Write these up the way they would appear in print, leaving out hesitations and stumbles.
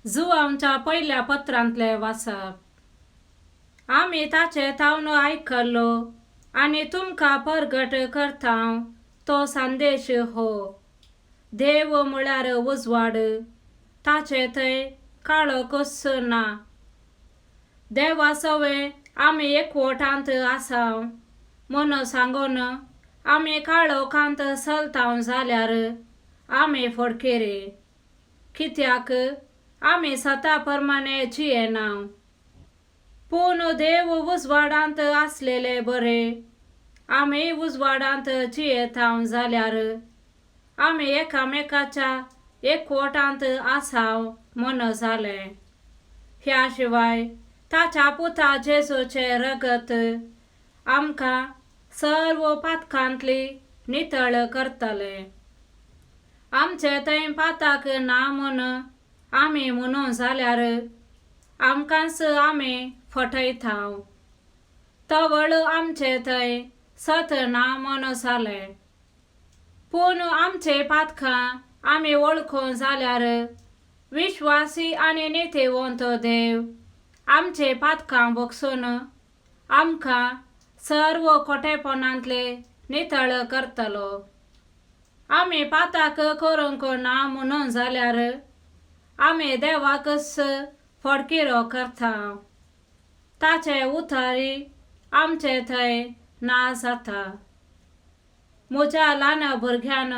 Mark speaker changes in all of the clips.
Speaker 1: जुवांवच्या पयल्या पत्रांतलें वाचप. आमी ताचे थावन आयकल्लो आनी तुमकां परगट करता तो संदेश हो. देव म्हळ्यार उजवाड, ताचे थंय काळोखूच ना. देवा सवे आमी एकवटांत आसा म्हूण सांगून आमी काळोखांत चलता जाल्यार आमी फडकेरे, कित्याक आमी सता प्रमाणे जियेना. पूण देव उजवाडांत आसलेले बरे आमी उजवाडांत जियेता जाल्यार आमी एकामेकाच्या एकवटांत आसा म्हूण जालें. ह्या शिवाय ताच्या पुता जेजूचें रगत आमकां सर्व पातकांतली नितळ करतलें. आमचे थंय पाताक ना म्हूण आमी म्हणून जाल्यार आमकांच आमी फटयता. तवळ आमचे थंय सत ना म्हूण जालें. पूण आमचे पातकां आमी वळखून जाल्यार विश्वासी आनी नितीवंत देव आमचे पातकां भोगसून आमकां सर्व खोटेपणांतले नितळ करतलो. आमी पाताक करूंक ना म्हणून जाल्यार आमी देवाकच फडकिरो करता. ताचे उतारी आमचे थंय ना जाता. म्हज्या ल्हान भुरग्यान,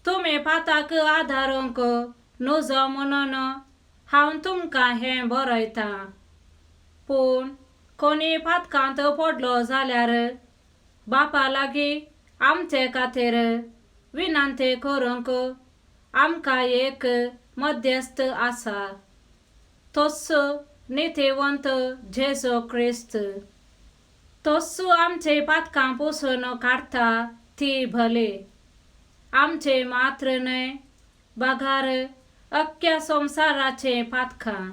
Speaker 1: तुमी पाताक आदारूंक नुजो म्हणून हांव तुमकां हें बरयतां. पूण कोणी पातकांत पडलो जाल्यार बापा लागीं आमचे खातीर विनंती करूंक आमकां एक मध्यस्थ आसा, तोच नितीवंत जेजू क्रिस्त. तोच आमचे पातकां पुसून काडटा ती भली, आमचे मात्र न्हय बगार अख्ख्या संवसाराचें पातकां.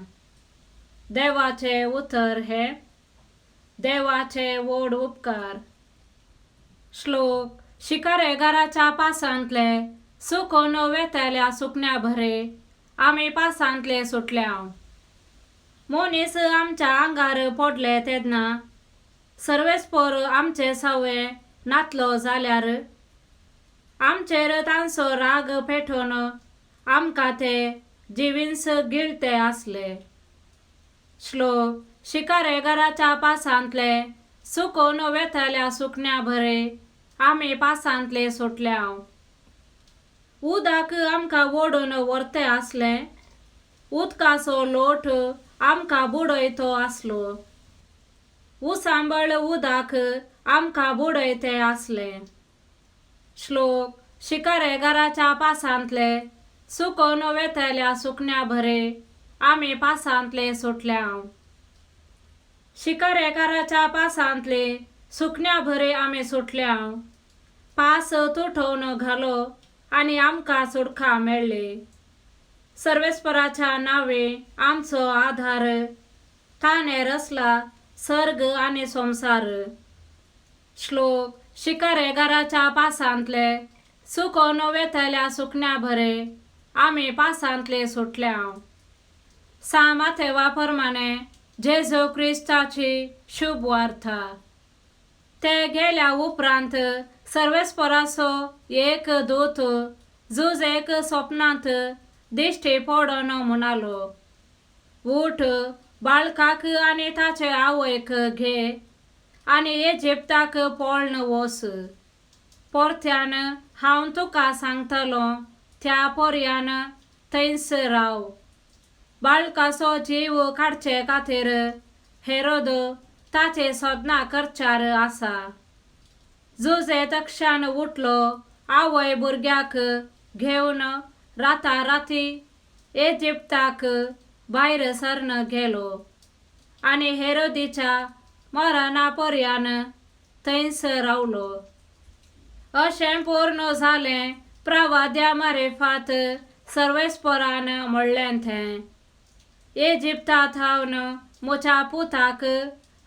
Speaker 1: देवाचें उतर हें देवाचे व्हड उपकार. श्लोक. शिकारेगाराच्या पासांतले सुकून वेतल्या सुकण्या भरे आमी पासांतले सुटल्या. मनीस आमच्या आंगार पडले तेन्ना सर्वेस्पोर आमचे सवे नातलो जाल्यार आमचेर तांचो राग पेटोवन आमकां ते जिवींस गिळते आसले. श्लोक. शिकारेगाराच्या पासांतले सुकून वेतल्या सुकण्या भरे आमी पासांतले सुटल्या. उदक आमकां ओडून व्हरते आसलें, उदकाचो लोट आमकां बुडयतो आसलो. उसांबळ उदक आमकां बुडयते आसलें. श्लोक. शिकारेगाराच्या पासांतले सुकून वेतल्या सुकण्या भरे आमी पासांतले सुटल्या. शिकारेकाराच्या पासांतले सुकण्या भरे आमी सुटल्या. पास तुटोवन घालो आनी आमकां सुटका मेळ्ळी. सर्वेस्पराच्या नांवे आमचो आधार, ताणें रचला सर्ग आनी संवसार. श्लोक. शिकारेगाराच्या पासांतले सुकून वेतल्या सुकण्या भरे आमी पासांतले सुटल्या. सा माथेवा प्रमाणे जेजू क्रिस्ताची शुभ वार्ता. ते गेल्या उपरांत सर्वेस्पराचो एक दूत जुजेक स्वप्नांत दिश्टी पडून म्हणालो, उठ, बाळकाक आनी ताचे आवयक घे आनी इजिप्ताक पळन वच. परत्यान हांव तुका सांगतलो त्या पर्यान थंयच राव. बाळकाचो जीव काडचे खातीर हेरोद ताचे सोदना करचार आसा. जुजे तक्षान उठलो, आवय भुरग्याक घेवन राताराती इजिप्ताक भायर सरन गेलो आनी हेरोदीच्या मरणा पर्यान थंयच रावलो. अशें पूर्ण जालें प्रवाद्या मारेफात सर्वेस्परान म्हणलें तें, इजिप्ता थावन म्हज्या पुताक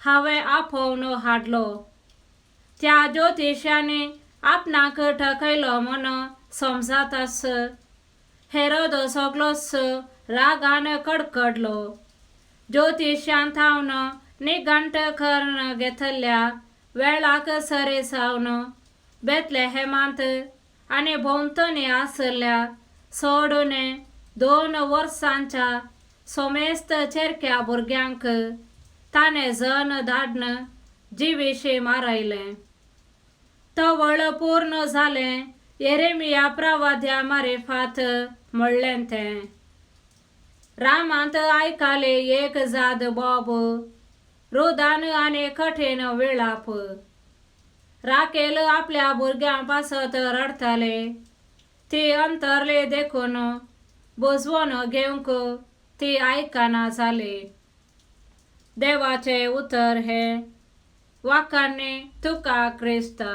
Speaker 1: हांवें आपोवन हाडलो. त्या ज्योतिशांनी आपणाक ठकयलो म्हूण समजताच हेरोद सगलोच रागान कडकडलो. ज्योतिशान थावन निघंट करून घेतल्या वेळाक सरे सावन बेतलेहेमांत आनी भोंवतणी आसल्या सोडून 2 वर्सांच्या सोमेस्त चेरक्या भुरग्यांक ताणें जन धाडन जिविशी मारयलें. तवळ पूर्ण जालें येरेमिया प्रवाद्या मारिफात म्हणलें तें. रामांत आयकाले एक जाद बोब, रुदान आनी कठीण विळाप. राकेल आपल्या भुरग्यां पासत रडटाले. ती अंतरली देखून बुजवण घेवंक ती आयकना जाली. देवाचें उतर हें. वाखाणणी तुका क्रिस्ता.